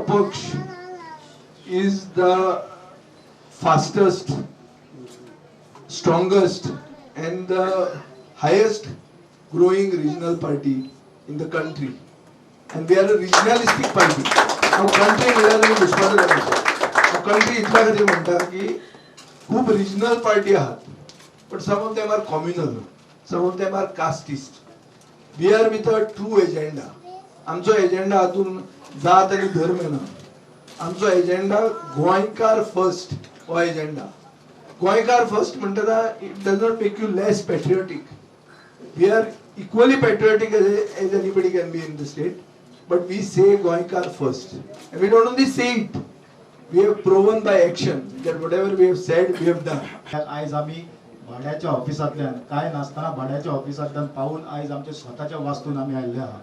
Apaksh is the fastest, strongest and the highest growing regional party in the country, and we are a regionalistic party. हांव country म्हणल्यार तुमी घुस्पाटो जाता. हांव country इतल्या खातीर म्हणटा की खूब रिजनल पार्टी आहात, but some of them are communal, some of them are casteist. We are with a true agenda. आमचो एजेंडा हातून जात आनी धर्म येना. आमचो एजेंडा गोंयकार फर्स्ट हो एजेंडा. गोंयकार फर्स्ट म्हणटना it does not make you less patriotic. We are equally patriotic as anybody can be in the state, but we say Goenkar first. And we don't only say it, we have proven by action that whatever we have said, we have done. आयज आमी भाड्याच्या ऑफिसांतल्यान, कांय नासतना भाड्याच्या ऑफिसांतल्यान पावून आयज आमच्या स्वताच्या वास्तून आमी आयिल्ले आहा.